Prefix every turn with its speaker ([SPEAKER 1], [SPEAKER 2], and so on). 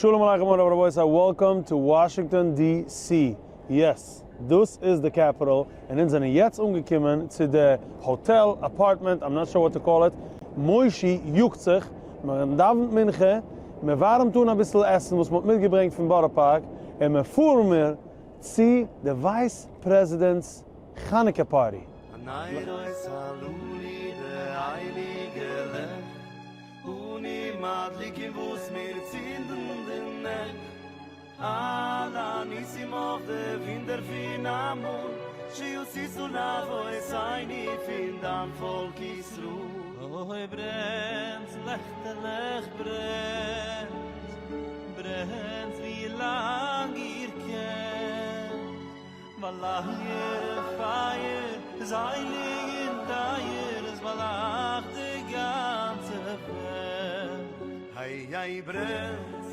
[SPEAKER 1] שלום עליכם מורי ורבותי, welcome to Washington DC, yes, דאס איז די capital, און אונז זענען יעצט אנגעקומען צו די hotel, apartment, I'm not sure what to call it, מושי יאגט זיך, מען דאווענט מנחה, מען ווארעמט אן אביסל עסן וואס מען האט מיטגעברענגט פון בארא פארק, און מען פארן מיר צו די vice president's חנוכה party.
[SPEAKER 2] הנרות הללו די הייליגע לעכט אנו מדליקים וואס מיר צינדן די נעכט על הניסים אויף די וואונדער פון אמאל שעשית לאבותינו פון דיין פאלק ישראל. אוי ברענטס לעכטעלעך ברענטס, ברענטס ווי לאנג איר קענט, ווייל אייער פייער איז הייליג און טייער, עס באלייכט די גאנצע וועלט. איי איי ברענטס.